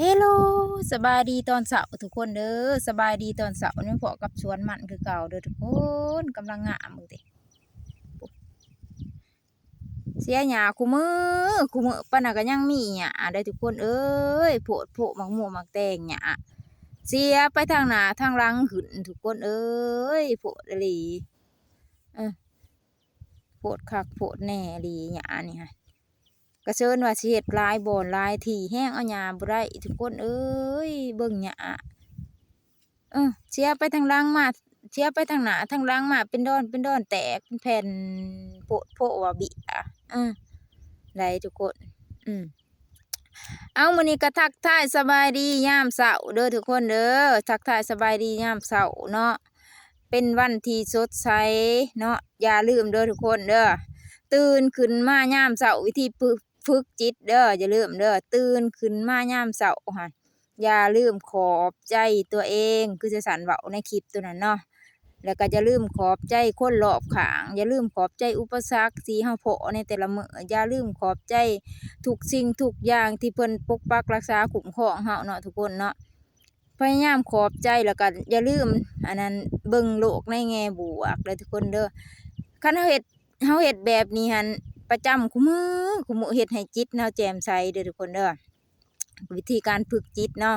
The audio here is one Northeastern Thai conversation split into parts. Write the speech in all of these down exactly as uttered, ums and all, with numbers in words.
เฮลโล สบายดีตอนเช้าทุกคนเด้อ สบายดีตอนเช้า นี่พ้อกับสวนมันคือเก่าเด้อทุกคน กำลังงามเบิ่งติ เสียหญ้าคู่มื้อ คู่มื้อปานนั้นก็ยังมีหญ้าเด้อทุกคนเอ้ย โพดโพะ หมากม่วง หมากแตง หญ้า เสียไปทางหน้าทางหลังขึ้นทุกคนเอ้ย โพดอีหลี เออ โพดคักโพดแน่อีหลี หญ้านี่ฮะ กะเซินว่าสิเฮ็ดหลายบ่อนหลายที่ แฮงเอาหญ้าบ่ได้ทุกคนเอ้ย เบิ่งหญ้า เออ เสียไปทางหลังมา เสียไปทางหน้าทางหลังมา เป็นดอนเป็นดอน แตกเป็นแผ่น โพดโพะว่าเบี้ย เออ ได้ทุกคน อืม เอา มื้อนี้ก็ทักทายสบายดียามเช้าเด้อทุกคนเด้อ ทักทายสบายดียามเช้าเนาะ เป็นวันที่สดใสเนาะ อย่าลืมเด้อทุกคนเด้อ ตื่นขึ้นมายามเช้า วิธีฝึก ฝึกจิตเด้อ อย่าลืมเด้อ ตื่นขึ้นมายามเช้าหั่น อย่าลืมขอบใจตัวเอง คือสาวสันเว้าในคลิปตัวนั้นเนาะ แล้วก็อย่าลืมขอบใจคนรอบข้าง อย่าลืมขอบใจอุปสรรคที่เฮาพ้อในแต่ละมื้อ อย่าลืมขอบใจทุกสิ่งทุกอย่างที่เพิ่นปกปักรักษาคุ้มครองเฮาเนาะทุกคนเนาะ พยายามขอบใจ แล้วก็อย่าลืม อันนั้น เบิ่งโลกในแง่บวกเด้อทุกคนเด้อ คันเฮาเฮ็ด เฮาเฮ็ดแบบนี้หั่น ประจำคู่มื้อ คู่มื้อ เฮ็ดให้จิตเฮาแจ่มใสเด้อทุกคนเด้อ วิธีการฝึกจิตเนาะ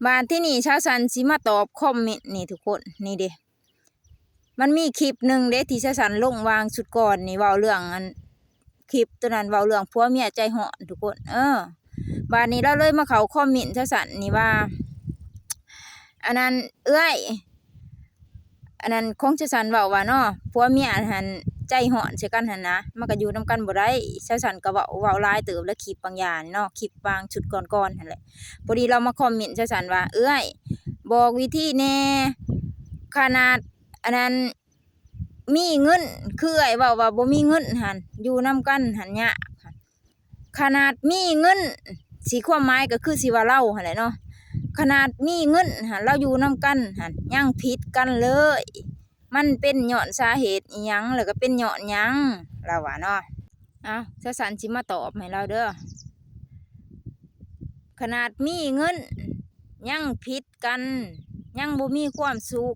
บาดที่นี่สาวสันสิมาตอบคอมเมนต์นี่ทุกคน นี่เด้ มันมีคลิปหนึ่งเด้ที่สาวสันลงวางชุดก่อนนี่ เว้าเรื่องอัน คลิปตัวนั้นเว้าเรื่องผัวเมียใจฮ้อนทุกคน เออ บาดนี้ลาวเลยมาเข้าคอมเมนต์สาวสันนี่ว่า อันนั้น เอื้อย อันนั้นของสาวสันเว้าว่าเนาะ ผัวเมียหั่นใจฮ้อนใส่กันหั่นนะ มันก็อยู่นำกันบ่ได้ สาวสันก็เว้า เว้าหลายเติบแล้ว คลิปบางอย่างเนาะ คลิปบางชุดก่อนๆหั่นแหละ พอดีลาวมาคอมเมนต์สาวสันว่า เอื้อย บอกวิธีแน่ ขนาด อันนั้น มีเงิน คือเอื้อยเว้าว่าบ่มีเงินหั่น อยู่นำกันหั่นยากหั่น ขนาดมีเงิน สิความหมายก็คือสิว่าลาวหั่นแหละเนาะ ขนาดมีเงินหั่น ลาวอยู่นำกันหั่น ยังผิดกันเลย มันเป็นย้อนสาเหตุอิหยัง แล้วก็เป็นย้อนหยัง ลาวว่าเนาะ เอ้า สาวสันสิมาตอบให้ลาวเด้อ ขนาดมีเงิน ยังผิดกัน ยังบ่มีความสุข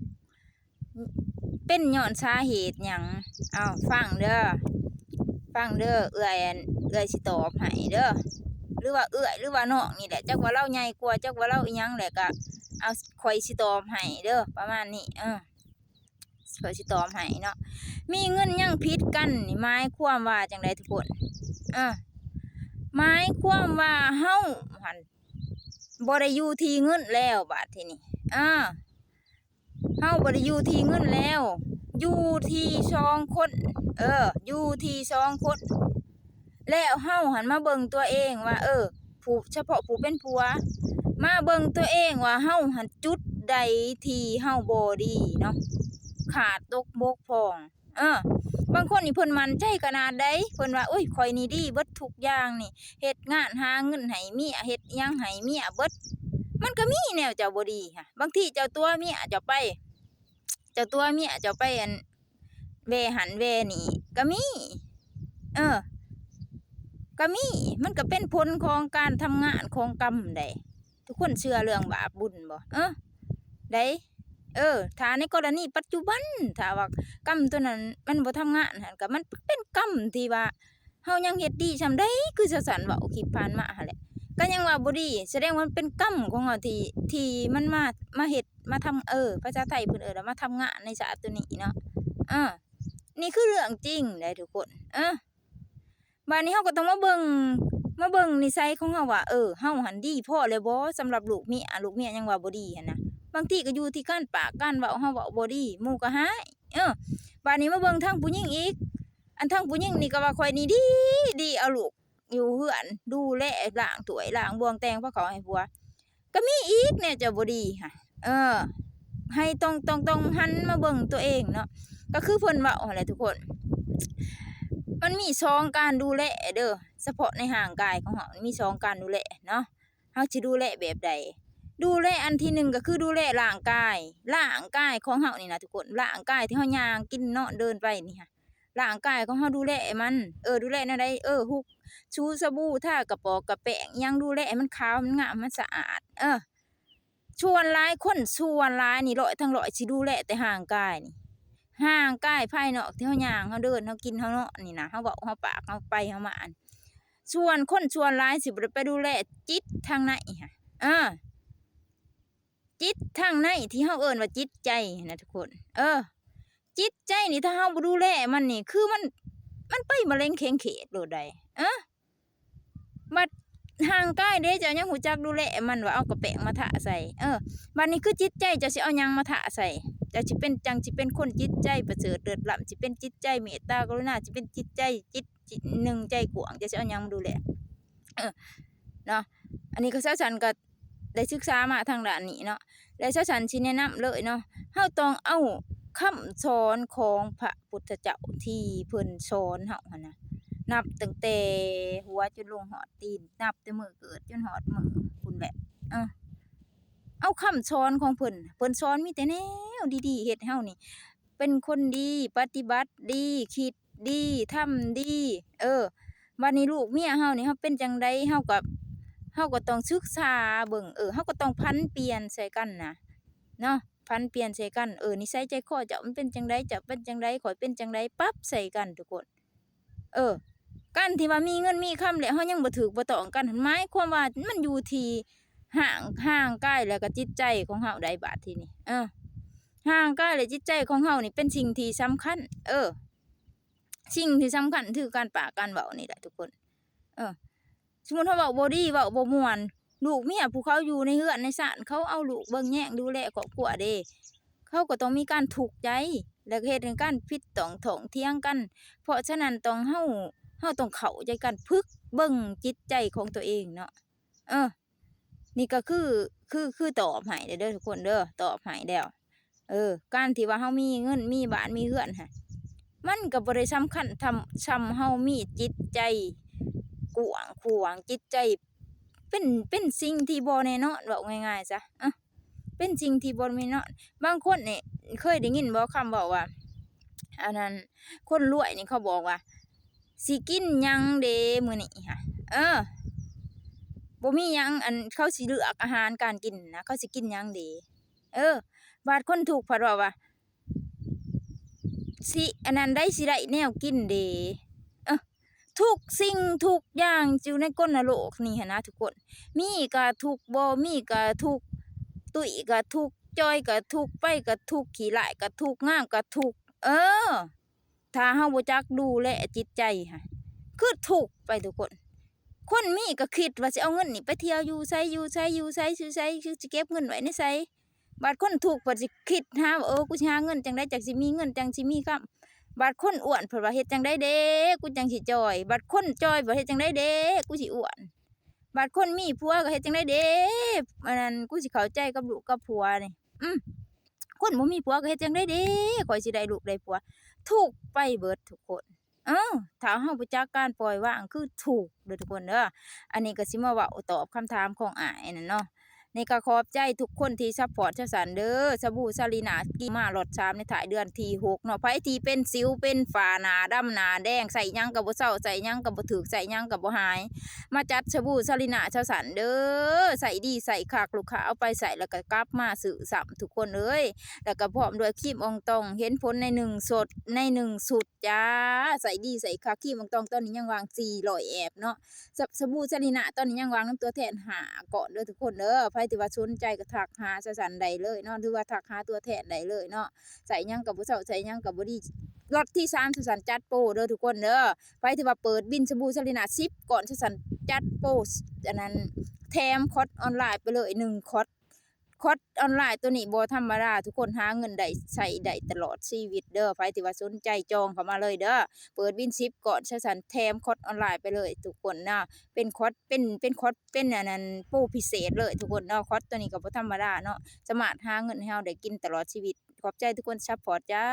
เป็นย้อนสาเหตุหยัง เอ้า ฟังเด้อ ฟังเด้อ เอื้อย เอื้อยสิตอบให้เด้อ หรือว่าเอื้อย หรือว่าน้องนี่แหละ จักว่าลาวใหญ่กว่า จักว่าลาวอิหยังแหละ ก็ เอา ข้อยสิตอบให้เด้อ ประมาณนี้ เออ ข้อยสิตอบให้เนาะ มีเงินยังผิดกันนี่ หมายความว่าจั่งใดทุกคน เออ หมายความว่าเฮาหั่นบ่ได้อยู่ที่เงินแล้ว บาดทีนี้ เออ เฮาบ่ได้อยู่ที่เงินแล้ว อยู่ที่สองคน เออ อยู่ที่สองคน แล้วเฮาหั่นมาเบิ่งตัวเองว่า เออ ผู้ เฉพาะผู้เป็นผัว มาเบิ่งตัวเองว่าเฮาหั่นจุดใดที่เฮาบ่ดีเนาะ ขาดตกบกพร่อง เออ บางคนนี่เพิ่นมั่นใจขนาดใด เพิ่นว่า โอ้ย ข้อยนี่ดีเบิดทุกอย่างนี่ เฮ็ดงานหาเงินให้เมีย เฮ็ดอิหยังให้เมียเบิด มันก็มีแนวเจ้าบ่ดีค่ะ บางทีเจ้าตั๋วเมียเจ้าไป เจ้าตั๋วเมียเจ้าไป อัน แว่หั้นแว่นี่ก็มี เออ ก็มี มันก็เป็นผลของการทำงานของกรรมใด ทุกคนเชื่อเรื่องบาปบุญบ่ เออ ใด เออ ถ้าในกรณีปัจจุบัน ถ้าว่ากรรมตัวนั้นมันบ่ทำงานหั่น ก็มันเป็นกรรมที่ว่า เฮายังเฮ็ดดีส่ำใด คือสาวสันเว้าคลิปผ่านมาหั่นแหละ ก็ยังว่าบ่ดี แสดงว่ามันเป็นกรรมของเฮาที่ ที่มันมา มาเฮ็ด มาทำ เออ ภาษาไทยเพิ่นเอิ้นว่ามาทำงานในชาติตัวนี้เนาะ เออ นี่คือเรื่องจริงเด้ทุกคน เออ บาดนี้เฮาก็ต้องมาเบิ่ง มาเบิ่งนิสัยของเฮาว่า เออ เฮาหั่นดีพอแล้วบ่ สำหรับลูกเมีย ลูกเมียยังว่าบ่ดีหั่นนะ บางทีก็อยู่ที่การปากการเว้า เฮาเว้าบ่ดี หมู่ก็ฮ้าย เออ บาดนี้มาเบิ่งทางผู้หญิงอีก อันทางผู้หญิงนี่ก็ว่าข้อยนี่ดี ดี เอาลูกอยู่เฮือน ดูแล ล้างถ้วย ล้างบ่วง แต่งผ้าขาวให้ผัว ก็มีอีกแนวเจ้าบ่ดีค่ะ เออ ให้ต้อง ต้อง ต้องหันมาเบิ่งตัวเองเนาะ ก็คือเพิ่นเว้าหั่นแหละทุกคน มันมีสองการดูแลเด้อ เฉพาะในร่างกายของเฮา มันมีสองการดูแลเนาะ เฮาสิดูแลแบบใด ดูแลอันที่หนึ่งก็คือดูแลร่างกาย ร่างกายของเฮานี่นะทุกคน ร่างกายที่เฮาย่างกินนอนเดินไปนี่ค่ะ ร่างกายของเฮาดูแลมัน เออ ดูแลแนวใด เออ หุก ถูสบู่ ทากระป๋องกระแป้ง อิหยัง ดูแลให้มันขาว มันงาม มันสะอาด เออ ส่วนหลายคน ส่วนหลายนี่ ร้อยทั้งร้อย สิดูแลแต่ร่างกายนี่ ร่างกายภายนอกที่เฮาย่าง เฮาเดิน เฮากิน เฮานอนนี่นะ เฮาเว้า เฮาปาก เฮาไป เฮามาอัน ส่วนคนส่วนหลายสิบ่ได้ไปดูแลจิตทางในหั้น เออ จิตทางในที่เฮาเอิ้นว่าจิตใจหั้นนะทุกคน เออ จิตใจนี่ถ้าเฮาบ่ดูแลมันนี่ คือมัน มันไปมะเร็งแขงเขตโลดใด เออ บัดร่างกายเด้ เจ้ายังฮู้จักดูแลมัน ว่าเอากระแป้งมาทาใส่ เออ บัดนี้คือจิตใจ เจ้าสิเอาหยังมาทาใส่ เจ้าสิเป็น จั่งสิเป็นคนจิตใจประเสริฐเลิศล้ำ สิเป็นจิตใจเมตตากรุณา สิเป็นจิตใจ จิต จิตหนึ่งใจกว้าง เจ้าสิเอาหยังมาดูแล เออ เนาะ อันนี้ก็สาวสันก็ได้ศึกษามาทางด้านนี้เนาะ และสาวสันสิแนะนำเลยเนาะ เฮาต้องเอาคำสอนของพระพุทธเจ้าที่เพิ่นสอนเฮาหั้นนะ นับตั้งแต่หัวจนลงฮอดตีน นับแต่มื้อเกิดจนฮอดมื้อพุ้นแหละ เออ เอาคำสอนของเพิ่น เพิ่นสอนมีแต่แนวดีๆ เฮ็ดให้เฮานี่ เป็นคนดี ปฏิบัติดี คิดดี ทำดี เออ บัดนี้ลูกเมียเฮานี่ เฮาเป็นจั่งใด เฮาก็ เฮาก็ต้องศึกษาเบิ่ง เออ เฮาก็ต้องผันเปลี่ยนใส่กันนะ เนาะ ผันเปลี่ยนใส่กัน เออ นิสัยใจคอเจ้ามันเป็นจั่งใด เจ้าเป็นจั่งใด ข้อยเป็นจั่งใด ปรับใส่กันทุกคน เออ การที่ว่ามีเงินมีคำแล้วเฮายังบ่ถูกบ่ต้องกัน หมายความว่ามันอยู่ที่ร่าง ร่างกายแล้วก็จิตใจของเฮาได้บาดทีนี้ เออ ร่างกายและจิตใจของเฮานี่เป็นสิ่งที่สำคัญ เออ สิ่งที่สำคัญคือการปากการเว้านี่แหละทุกคน เออ สมมุติเฮาเว้าบ่ดี เว้าบ่ม่วน ลูกเมียผู้เขาอยู่ในเฮือนในซาน เขาเอาลูกเบิ่งแยงดูแลครอบครัวเด้ เขาก็ต้องมีการทุกข์ใจ และเฮ็ดให้การผิดต้องถ่องเถียงกัน เพราะฉะนั้นต้องเฮา เฮาต้องเข้าใจกัน ฝึกเบิ่งจิตใจของตัวเองเนาะ เออ นี่ก็คือ คือ คือตอบให้เด้อทุกคนเด้อ ตอบให้แล้ว เออ การที่ว่าเฮามีเงิน มีบ้าน มีเฮือนหั้น มันก็บ่ได้สำคัญส่ำ ส่ำเฮามีจิตใจกว้างขวาง จิตใจเป็น เป็นสิ่งที่บ่แน่นอน เว้าง่ายๆซะ เออ เป็นสิ่งที่บ่แน่นอน บางคนนี่เคยได้ยินบ่คำเว้าว่า อันนั้น คนรวยนี่เขาบอกว่า สิกินหยังเด้มื้อนี้หั้น เออ บ่มีหยัง อัน เขาสิเลือกอาหารการกินนะ เขาสิกินหยังเด้ เออ บาดคนทุกข์พัดเว้าว่า สิ อันนั้นได้ สิได้แนวกินเด้ เออ ทุกสิ่งทุกอย่างอยู่ในกลโลกนี่หั้นนะทุกคน มีก็ทุกข์ บ่มีก็ทุกข์ ตุ้ยก็ทุกข์ จ่อยก็ทุกข์ ไปก็ทุกข์ ขี้ร้ายก็ทุกข์ งามก็ทุกข์ เออ ถ้าเฮาบ่จักดูแลจิตใจหั้น คือทุกข์ไปทุกคน คนมีก็คิดว่าสิเอาเงินนี่ไปเที่ยวอยู่ไส อยู่ไส อยู่ไส อยู่ไส คือสิเก็บเงินไว้ในไส บาดคนทุกข์เพิ่นสิคิดหาว่า เออ กูสิหาเงินจั่งใด จั่งสิมีเงิน จั่งสิมีคำ บาดคนอ้วนเพิ่นว่า เฮ็ดจั่งใดเด้ กูจั่งสิจ่อย บาดคนจ่อยเพิ่น เฮ็ดจั่งใดเด้ กูสิอ้วน บาดคนมีผัวก็ เฮ็ดจั่งใดเด้ อันนั้น กูสิเข้าใจกับลูกกับผัวนี่ อืม คนบ่มีผัวก็ เฮ็ดจั่งใดเด้ ข้อยสิได้ลูกได้ผัว ทุกข์ไปเบิดทุกคน เออ ถ้าเฮาบ่จักการปล่อยวาง คือทุกข์เด้อทุกคนเด้อ อันนี้ก็สิมาเว้าตอบคำถามของอ้ายนั่นเนาะ นี่ก็ขอบใจทุกคนที่ซัปพอร์ตสาวสันเด้อ สบู่ซาลีนา กินมารอบสามในท้ายเดือนที่หกเนาะ ไผที่เป็นสิวเป็นฝ้า หน้าดำหน้าแดง ใส่หยังก็บ่เซา ใส่หยังก็บ่ถูก ใส่หยังก็บ่หาย มาจัดสบู่ซาลีนาสาวสันเด้อ ใส่ดีใส่คัก ลูกค้าเอาไปใส่แล้วก็กลับมาซื้อซ้ำทุกคนเอ้ย แล้วก็พร้อมด้วยครีมอองตอง เห็นผลในหนึ่งสด ในหนึ่งชุดจ้า ใส่ดีใส่คัก ครีมอองตองตอนนี้ยังวางสี่ร้อยแอบเนาะ ส- สบู่ซาลีนาตอนนี้ยังวางนำตัวแทนห้าก้อนเด้อทุกคนเด้อ ไผที่ว่าสนใจก็ทักหาสาวสันได้เลยเนาะ หรือว่าทักหาตัวแทนได้เลยเนาะ ใส่หยังก็บ่เซา ใส่หยังก็บ่ดี ล็อตที่สามสาวสันจัดโปรเด้อทุกคนเด้อ ไผที่ว่าเปิดบินสบู่ซาลีนาสิบก้อน สาวสันจัดโปร อันนั้น แถมคอร์สออนไลน์ไปเลยหนึ่งคอร์ส คอร์สออนไลน์ตัวนี้บ่ธรรมดา ทุกคน หาเงินได้ใช้ได้ตลอดชีวิตเด้อ ไผที่ว่าสนใจจองเข้ามาเลยเด้อ เปิดบินสิบก้อน สาวสันแถมคอร์สออนไลน์ไปเลยทุกคนเนาะ เป็นคอร์ส เป็น เป็นคอร์ส เป็นอันนั้นโปรพิเศษเลยทุกคนเนาะ คอร์สตัวนี้ก็บ่ธรรมดาเนาะ สามารถหาเงินให้เฮาได้กินตลอดชีวิต ขอบใจทุกคนซัปพอร์ตจ้า